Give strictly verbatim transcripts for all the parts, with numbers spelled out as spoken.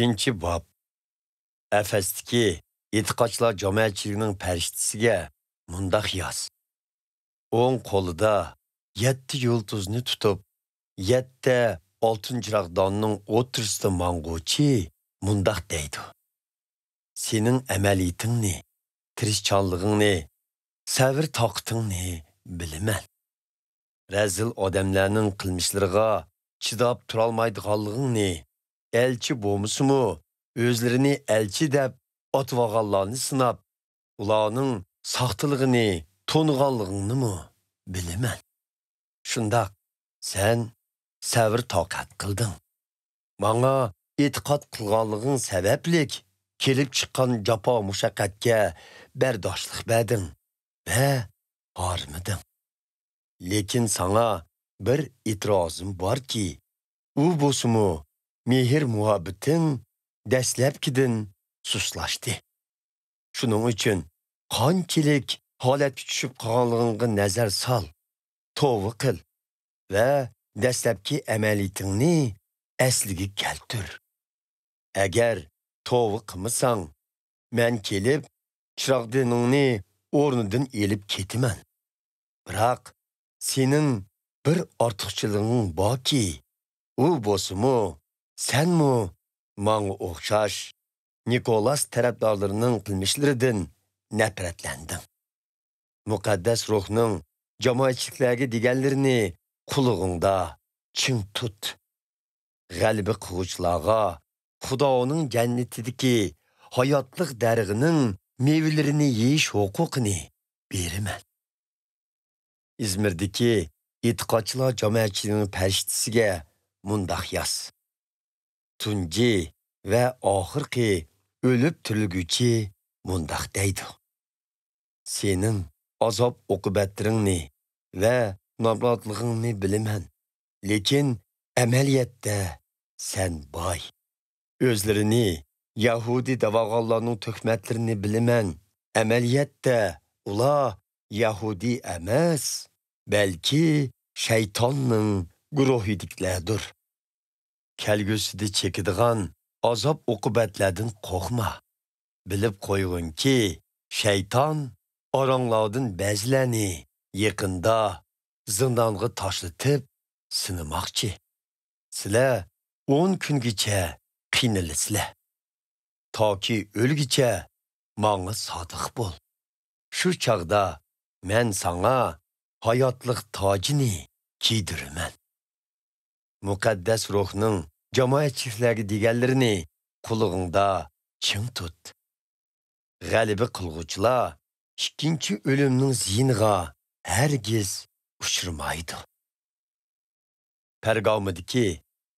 ئىككىنچى باب. ئەفەستىكى ئېتىقادچىلار جامائەتچىلىكىنىڭ پەرىشتىسىگە مۇنداق ياز: ئوڭ قولىدا يەتتە يۇلتۇزنى تۇتۇپ، يەتتە ئالتۇن چىراغداننىڭ ئوتتۇرىسىدا ماڭغۇچى مۇنداق دەيدۇ: سېنىڭ ئەمەلىيىتىڭنى، تىرىشچانلىقىڭنى، سەۋر-تاقىتىڭنى بىلىمەن. رەزىل ئادەملەرنىڭ قىلمىشلىرىغا چىداپ تۇرالمايدىغانلىقىڭنى، ئەلچى بولمىسىمۇ، ئۆزلىرىنى ئەلچى دەپ ئاتىۋالغانلارنى سىناپ، ئۇلارنىڭ ساختىلىقىنى تونۇغانلىقىڭنىمۇ بىلىمەن. شۇنداق، سەن سەۋر-تاقەت قىلدىڭ. ماڭا ئېتىقاد قىلغانلىقىڭ سەۋەبلىك كېلىپ چىققان جاپا-مۇشەققەتكە بەرداشلىق بەردىڭ ۋە ھارمىدىڭ. لېكىن ساڭا بىر ئېتىرازىم باركى، ئۇ بولسىمۇ مېھىر-مۇھەببىتىڭ دەسلەپكىدىن سۇسلاشتى. شۇنىڭ ئۈچۈن قانچىلىك ھالەتكە چۈشۈپ قالغانلىقىڭغا نەزەر سال، توۋا قىل ۋە دەسلەپكى ئەمەلىيىتىڭنى ئەسلىگە كەلتۈر. ئەگەر توۋا قىلمىساڭ، مەن كېلىپ، چىراغدىنىڭنى ئورنىدىن ئېلىپ كېتىمەن. بىراق، سېنىڭ بىر ئارتۇقچىلىقىڭ باركى، ئۇ بولسىمۇ، سەنمۇ ماڭا ئوخشاش نىكولاس تەرەپدارلىرىنىڭ قىلمىشلىرىدىن نەپرەتلەندىڭ. مۇقەددەس روھنىڭ جامائەتچىلىكلەرگە دېگەنلىرىنى قۇلىقىڭدا چىڭ تۇت. غەلىبە قىلغۇچىلارغا خۇدانىڭ جەننىتىدىكى ھاياتلىق دەرىخىنىڭ مېۋىلىرىنى يېيىش ھوقۇقىنى بېرىمەن. ئىزمىردىكى ئېتىقادچىلار جامائەتچىلىكىنىڭ پەرىشتىسىگە مۇنداق ياز: تۇنجى ۋە ئاخىرقى ئۆلۈپ تىرىلگۈچى مۇنداق دەيدۇ: سېنىڭ ئازاب-ئوقۇبەتلىرىڭنى ۋە نامراتلىقىڭنى بىلىمەن، لېكىن ئەمەلىيەتتە سەن باي. ئۆزلىرىنى يەھۇدىي دەۋالغانلارنىڭ تۆھمەتلىرىنى بىلىمەن، ئەمەلىيەتتە ئۇلار يەھۇدىي ئەمەس، بەلكى شەيتاننىڭ گۇرۇھىدىكىلەردۇر. كەلگۈسىدە چېكىدىغان ئازاب-ئوقۇبەتلەردىن قورقما. بىلىپ قويغىنكى، شەيتان ئاراڭلاردىن بەزىلەرنى يېقىندا زىندانغا تاشلىتىپ سىنىماقچى. سىلەر ئون كۈنگىچە قىينىلىسىلەر. تاكى ئۆلگىچە ماڭا سادىق بول. شۇ چاغدا مەن ساڭا ھاياتلىق تاجىنى كىيدۈرىمەن. مۇقەددەس روھنىڭ جامائەتچىلىكلەرگە دېگەنلىرىنى قۇلىقىڭدا چىڭ تۇت. غەلىبە قىلغۇچىلار ئىككىنچى ئۆلۈمنىڭ زىيىنىغا ھەرگىز ئۇچرىمايدۇ. پەرگامۇدىكى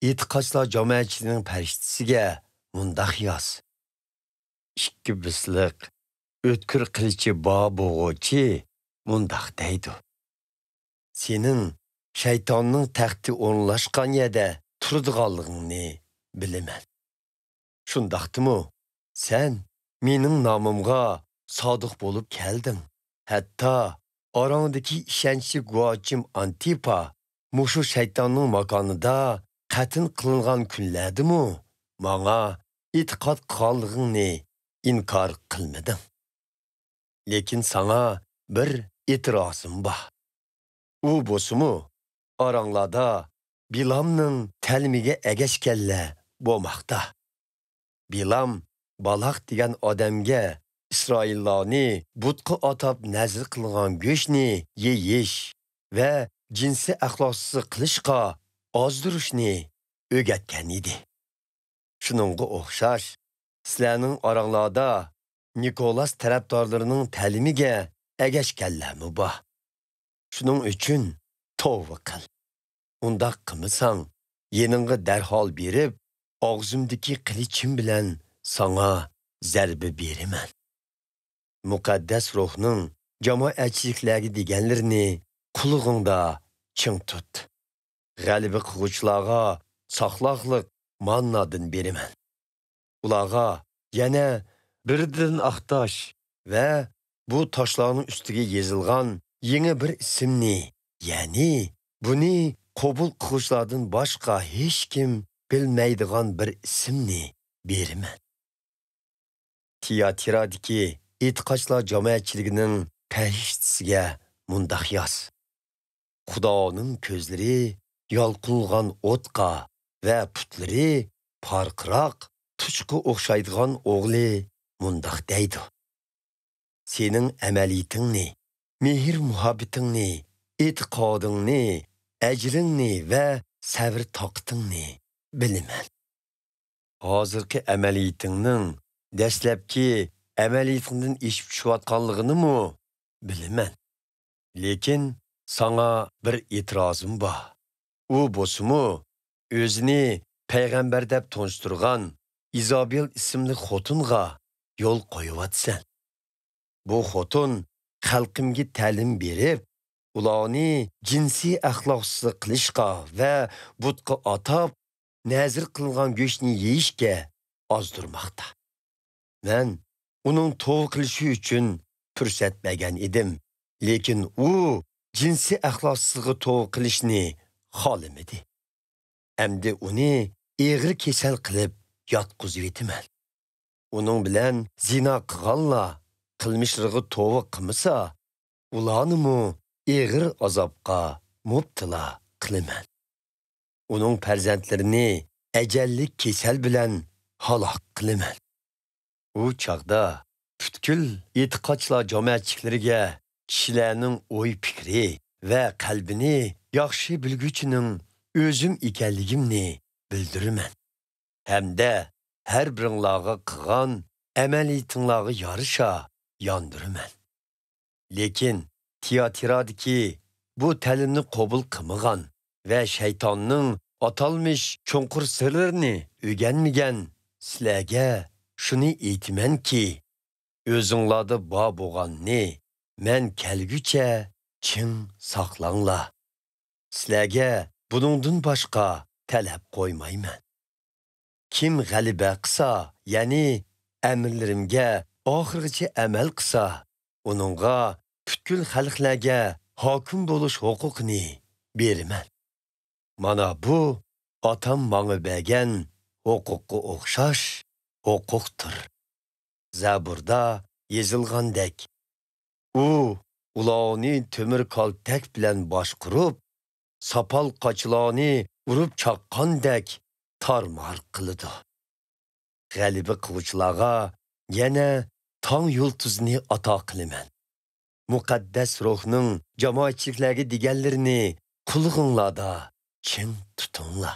ئېتىقادچىلار جامائەتچىلىكىنىڭ پەرىشتىسىگە مۇنداق ياز: ئىككى بىسلىق ئۆتكۈر قىلىچى بار بوغۇچى مۇنداق دەيدۇ: سېنىڭ شەيتاننىڭ تەختى ئورۇنلاشقان يەردە تۇرىدىغانلىقىڭنى بىلىمەن. شۇنداقتىمۇ، سەن مېنىڭ نامىمغا سادىق بولۇپ كەلدىڭ. ھەتتا ئاراڭدىكى ئىشەنچلىك گۇۋاھچىم ئانتىپا مۇشۇ شەيتاننىڭ ماكانىدا قەتل قىلىنغان كۈنلەردىمۇ ماڭا ئېتىقاد قىلغانلىقىڭنى ئىنكار قىلمىدىڭ. لېكىن ساڭا بىر ئېتىرازىم بار. ئۇ بولسىمۇ، ئاراڭلاردا بىلامنىڭ تەلىمىگە ئەگەشكەنلەر بولماقتا. بىلام بالاق دېگەن ئادەمگە ئىسرائىللارنى بۇتقا ئاتاپ نەزىر قىلغان گۆشنى يېيىش ۋە جىنسىي ئەخلاقسىزلىق قىلىشقا ئازدۇرۇشنى ئۆگەتكەن ئىدى. شۇنىڭغا ئوخشاش، سىلەرنىڭ ئاراڭلاردا نىكولاس تەرەپدارلىرىنىڭ تەلىمىگە ئەگەشكەنلەرمۇ بار. شۇنىڭ ئۈچۈن توۋا قىل. ئۇنداق قىلمىساڭ، يېنىڭغا دەرھال بېرىپ، ئاغزىمدىكى قىلىچىم بىلەن ساڭا زەربە بېرىمەن. مۇقەددەس روھنىڭ جامائەتچىلىكلەرگە دېگەنلىرىنى قۇلىقىڭدا چىڭ تۇت. غەلىبە قىلغۇچىلارغا ساقلاقلىق ماننادىن بېرىمەن. ئۇلارغا يەنە بىردىن ئاق تاش ۋە بۇ تاشلارنىڭ ئۈستىگە يېزىلغان يېڭى بىر ئىسىمنى، يەنى بۇنى قوبۇل قىلغۇچىلاردىن باشقا ھېچكىم بىلمەيدىغان بىر ئىسىمنى بېرىمەن. تىياتىرادىكى ئېتىقادچىلار جامائەتچىلىكىنىڭ پەرىشتىسىگە مۇنداق ياز: خۇدانىڭ كۆزلىرى يالقۇنلىغان ئوتقا ۋە پۇتلىرى پارقىراق توشقا ئوخشايدىغان ئوغلى مۇنداق دەيدۇ: سېنىڭ ئەمەلىيىتىڭنى، مېھىر-مۇھەببىتىڭنى، ئېتىقادىڭنى، ئەجرىڭنى ۋە سەۋر-تاقىتىڭنى بىلىمەن. ھازىرقى ئەمەلىيىتىڭنىڭ دەسلەپكى ئەمەلىيىتىڭدىن ئېشىپ چۈشۈۋاتقانلىقىنىمۇ بىلىمەن. لېكىن ساڭا بىر ئېتىرازىم بار. ئۇ بولسىمۇ، ئۆزىنى پەيغەمبەر دەپ تونۇشتۇرغان ئىزابېل ئىسىملىك خوتۇنغا يول قويۇۋاتىسەن. بۇ خوتۇن خەلقىمگە تەلىم بېرىپ، ئۇلارنى جىنسىي ئەخلاقسىزلىق قىلىشقا ۋە بۇتقا ئاتاپ، نەزىر قىلىنغان گۆشنى يېيىشكە ئازدۇرماقتا. مەن ئۇنىڭ توۋا قىلىشى ئۈچۈن پۇرسەت بەرگەن ئىدىم، لېكىن ئۇ جىنسىي ئەخلاقسىزلىققا توۋا قىلىشنى خالىمىدى. ئەمدى ئۇنى ئېغىر كېسەل قىلىپ ياتقۇزۇۋېتىمەن. ئۇنىڭ بىلەن زىنا قىلغانلار قىلمىشلىرىغا توۋا قىلمىسا، ئۇلارنىمۇ ئېغىر ئازابقا مۇپتىلا قىلىمەن. ئۇنىڭ پەرزەنتلىرىنى ئەجەللىك كېسەل بىلەن ھالاك قىلىمەن. ئۇ چاغدا پۈتكۈل ئېتىقادچىلار جامائەتچىلىكلىرىگە كىشىلەرنىڭ ئوي-پىكرى ۋە قەلبىنى ياخشى بىلگۈچىنىڭ ئۆزۈم ئىكەنلىكىمنى بىلدۈرىمەن ھەمدە ھەر بىرىڭلارغا قىلغان ئەمەلىيىتىڭلارغا يارىشا ياندۇرىمەن. لېكىن تىياتىرادىكى بۇ تەلىمنى قوبۇل قىلمىغان ۋە شەيتاننىڭ ئاتالمىش چوڭقۇر سىرلىرىنى ئۆگەنمىگەن سىلەرگە شۇنى ئېيتىمەنكى، ئۆزۈڭلاردا بار بولغاننى مەن كەلگۈچە چىڭ ساقلاڭلار. سىلەرگە بۇنىڭدىن باشقا تەلەپ قويمايمەن. كىم غەلىبە قىلسا، يەنى ئەمىرلىرىمگە ئاخىرغىچە ئەمەل قىلسا، ئۇنىڭغا پۈتكۈل خەلقلەرگە ھاكىم بولۇش ھوقۇقىنى بېرىمەن. مانا بۇ ئاتام ماڭا بەرگەن ھوقۇققا ئوخشاش ھوقۇقتۇر. زەبۇردا يېزىلغاندەك، ئۇ ئۇلارنى تۆمۈر كالتەك بىلەن باشقۇرۇپ، ساپال قاچىلارنى ئۇرۇپ چاققاندەك تارمار قىلىدۇ. غەلىبە قىلغۇچىلارغا يەنە تاڭ يۇلتۇزىنى ئاتا قىلىمەن. مۇقەددەس روھنىڭ جامائەتچىلىكلەرگە دېگەنلىرىنى قۇلىقىڭلاردا چىڭ تۇتۇڭلار.